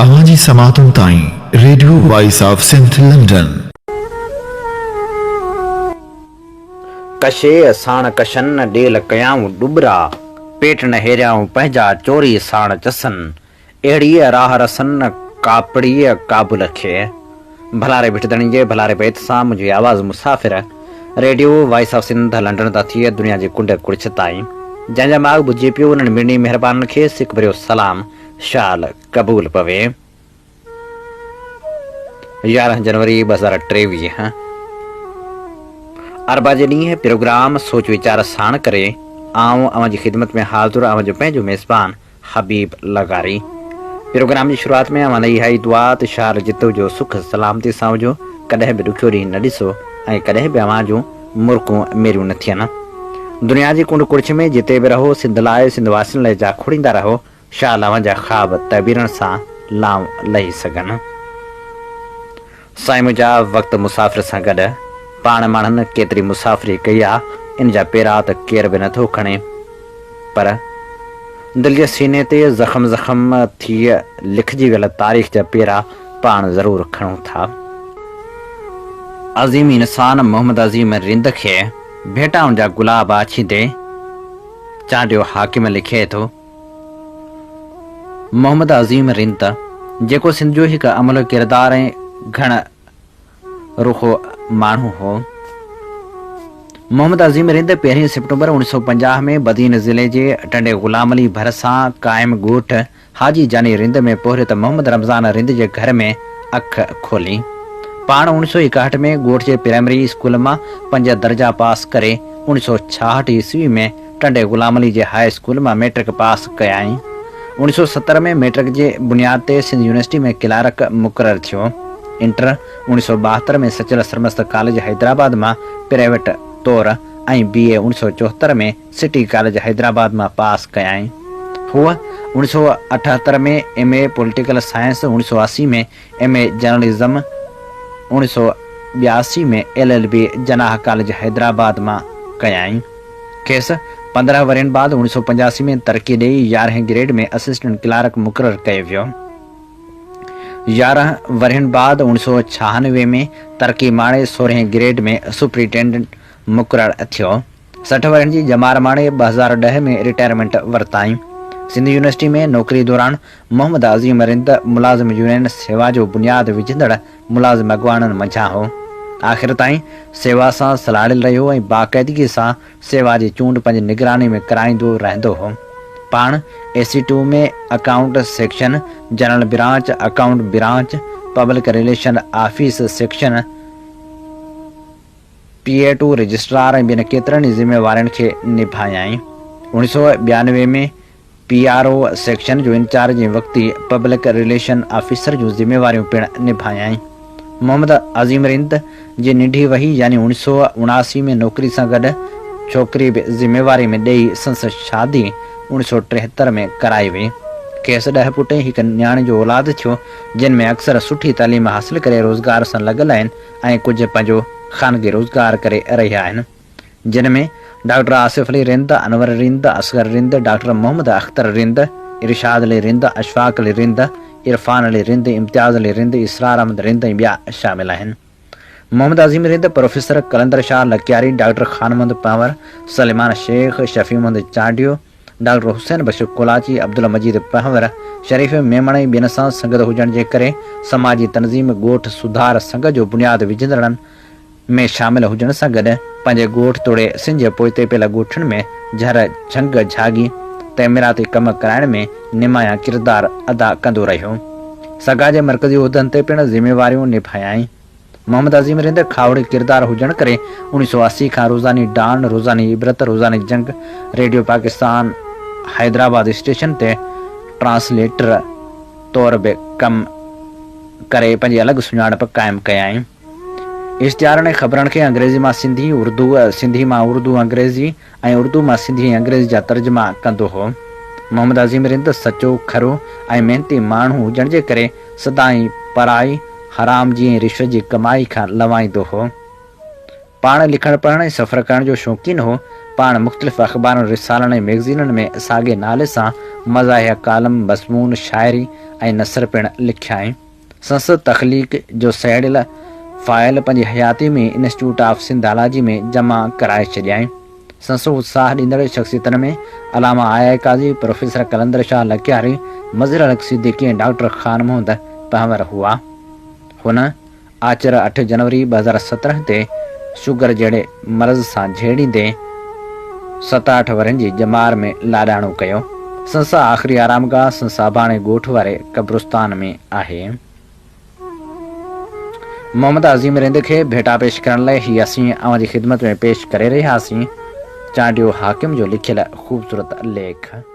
اوهان جي سماعتن تائين radio voice of Sindh London. ڪشيء ساڻ ڪشن، ڏيل ڪيائون ڏٻرا، پيٽ نه هيريائون پنهنجا، چوري ساڻ چسن، اهڙيء راهه رسن، ڪاپڙيء ڪابل کي. ڀلاري ڀٽ ڌڻي جي ڀلاري بيت سان منهنجي آواز مسافر، radio voice of Sindh London تان ٿي دنيا جي ڪنڊ ڪڙڇ تائين جنهن جا ماڳ ٻڌجي پيو انهن مڙني مهربانن کي سڪ ڀريو سلام شال قبول پوي. 11 جنوري 2023 اربع جي ڏينهن پروگرام سوچ ويچار ساڻ ڪري آئون اوهان جي خدمت ۾ حاضر اوهان جو پنهنجو ميزبان حبيب لغاري. پروگرام جي شروعات ۾ اوهان لاء اها ئي دعا ته شال جتو جو سک سلامتي سان هجو، ڪڏهن به ڏکيو ڏينهن نه ڏسو ۽ ڪڏهن به اوهان جون مرڪون ميريون نه ٿين. دنيا جي ڪنڊ ڪڙڇ ۾ جتي به رهو سنڌ لاء سنڌ واسين لاء جاکوڙيندا رهو، شال اوهان جا خواب تعبيرن سان لانء لهي سگهن. سائين منهنجا وقت مسافر سان گڏ پاڻ ماڻهن ڪيتري مسافري ڪئي آ ان جا پيرا ته ڪير به نٿو کڻي پر دل جي سيني تي زخم زخم ٿي لکجي ويل تاريخ جا پيرا پاڻ ضرور کڻون ٿا. عظيم انسان محمد عظيم رند کي ڀيٽائن جا گلاب آڇيندي چانڊيو حاڪم لکي ٿو. محمد عظيم رند، جيڪو سنڌ جو هڪ املهه ڪردار ۽ گهڻ رخو ماڻهو هو. محمد عظيم رند پهرين سيپٽمبر اوڻيهه سؤ 50 ۾ بدين ضلعي جي ٽنڊي غلام علي ڀرسان قائم ڳوٺ حاجي جاني رند ۾ پورهيت محمد رمضان رند جي گهر ۾ اک کولي. پاڻ اوڻيهه سؤ ايڪاهٺ ۾ ڳوٺ جي پرائمري اسڪول مان پنج درجا پاس ڪري اوڻيهه سؤ ڇاهٺ عيسوي ۾ ٽنڊي غلام علي جي هاء اسڪول مان مئٽرڪ پاس ڪيائين. اوڻيهه سؤ 70 ۾ مئٽرڪ جي بنياد تي سنڌ يونيورسٽي ۾ ڪلارڪ مقرر ٿيو. انٽر اوڻيهه سؤ 72 ۾ سچل سرمست ڪاليج حيدرآباد مان پرائيويٽ طور ۽ بي اي اوڻيهه سؤ 74 ۾ سٽي ڪاليج حيدرآباد مان پاس ڪيائين. هو اوڻيهه سؤ 78 ۾ ايم اي پوليٽيڪل سائنس، اوڻيهه سؤ 80 ۾ ايم اي جرنلزم، اوڻيهه سؤ 82 ۾ L L B Jinnah college Hyderabad مان ڪيائين. کيس 15 ورهين بعد اوڻيهه سؤ 85 ۾ ترقي ڏئي يارهين گريڊ ۾ اسسٽنٽ ڪلارڪ مقرر ڪيو ويو. 11 ورهين بعد اوڻيهه سؤ 96 ۾ ترقي ماڻي سورهين گريڊ ۾ سپرنٽينڊنٽ مقرر ٿيو. 60 ورهين جي ڄمار ماڻي 2010 ۾ رٽائرمينٽ ورتائين. سنڌ يونيورسٽي ۾ نوڪري دوران محمد عظيم رند ملازم يونين سيوا جو بنياد وجهندڙ ملازم اڳواڻن منجهان هو. آخر تائين سيوا سان سلهاڙيل رهيو ۽ باقاعدگي سان سيوا جي چونڊ پنهنجي نگراني ۾ ڪرائيندو رهندو هو. پاڻ اي سي two ۾ account section, general branch, account branch, public relation office section, P A two registrar ۽ ٻين ڪيترن ئي ذميوارين کي نڀايائين. اوڻيهه سؤ 92 ۾ پي آر او سيڪشن جو انچارج ۽ وقتي پبلڪ رليشن آفيسر جون ذميواريون پڻ نڀايائين. محمد عظيم رند جي ننڍي وهي يعني اوڻيهه سؤ 79 ۾ نوڪري سان گڏ ڇوڪري به ذميواري ۾ ڏئي سندس شادي اوڻيهه سؤ 73 ۾ ڪرائي وئي. کيس ڏهه پٽ ۽ هڪ نياڻي جو اولاد ٿيو، جن ۾ اڪثر سٺي تعليم حاصل ڪري روزگار سان لڳل آهن ۽ ڪجهه پنهنجو خانگي روزگار ڪري رهيا آهن. جن ۾ ڊاڪٽر آصف علي رند، انور رند، اصغر رند، ڊاڪٽر محمد اختر رند، ارشاد علي رند، اشفاق علي رند، عرفان علي رند، امتياز علي رند، اسرار احمد رند ۽ ٻيا شامل آهن. محمد عظيم Rind, professor Qalandar Shah Lakyari, doctor Khan Muhammad Panhwar, Suleman Shaikh, Shafi Muhammad Chandio, doctor حسين بخش ڪولاچي، عبدالمجيد پنهور، شريف ميمڻ ۽ ٻين سان سنگت هجڻ جي ڪري سماجي تنظيم ڳوٺ سڌار سنگهه جو بنياد وجهندڙن ۾ شامل هجڻ سان گڏ پنهنجي ڳوٺ توڙي سنڌ جي پوئتي پيل ڳوٺن ۾ جهر جهنگ جهاڳي تعميراتي ڪم ڪرائڻ ۾ نمايان ڪردار ادا ڪندو رهيو. سگا جي مرڪزي عهدن تي پڻ ذميواريون نڀايائين. محمد عظيم رند کاهوڙي ڪردار هجڻ ڪري اوڻيهه سؤ 80 کان روزاني ڊان، روزاني عبرت، روزاني جنگ، ريڊيو پاڪستان حيدرآباد اسٽيشن تي ٽرانسليٽر طور به ڪم ڪري پنهنجي الڳ سڃاڻپ قائم ڪيائين. اشتهارن ۽ خبرن کي انگريزي مان سنڌي، اردو، سنڌي مان اردو انگريزي ۽ اردو مان سنڌي ۽ انگريزي جا ترجما ڪندو هو. محمد عظيم رند سچو، کرو ۽ محنتي ماڻهو هجڻ جي ڪري سدائين پرائي، حرام جي ۽ رشوت جي ڪمائي کان لنوائيندو هو. پاڻ لکڻ پڙهڻ ۽ سفر ڪرڻ جو شوقين هو. پاڻ مختلف اخبارن، رسالن ۽ مئگزينن ۾ ساڳئي نالي سان مزاحيه ڪالم، مضمون، شاعري ۽ نثر پڻ لکيائين. سندس تخليق جو سهيڙيل فائل پنهنجي حياتي ۾ ئي انسٽيٽيوٽ آف سنڌالاجي ۾ جمع ڪرائي ڇڏيائين. سندس اتساهه ڏيندڙ شخصيتن ۾ علامه آء آء قاضي، پروفيسر قلندر شاهه لڪياري، مظهر الحق صديقي ۽ ڊاڪٽر خان محمد پنهور هئا. هن آچر اٺ جنوري 2017 تي شگر جهڙي مرض سان جهيڙيندي 67 ورهين جي ڄمار ۾ لاڏاڻو ڪيو. سندس آخري آرامگاهه سندس اباڻي ڳوٺ واري قبرستان ۾ آهي. محمد عظيم رند کي ڀيٽا پيش ڪرڻ لاء هي اسين اوهان جي خدمت ۾ پيش ڪري رهيا هئاسين چانڊيو حاڪم جو لکيل خوبصورت ليک.